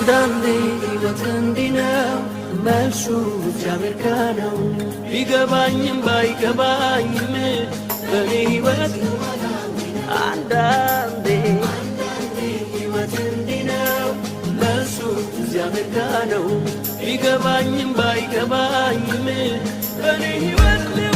አንዳንዴ ሕይወት እንዲህ ነው፣ መልሱ እግዚአብሔር ጋ ነው። ቢገባኝም ባይገባኝም በእኔ ሕይወት አንዳንዴ ሕይወት እንዲህ ነው፣ መልሱ እግዚአብሔር ጋ ነው። ቢገባኝም ባይገባኝም በእኔ ሕይወት።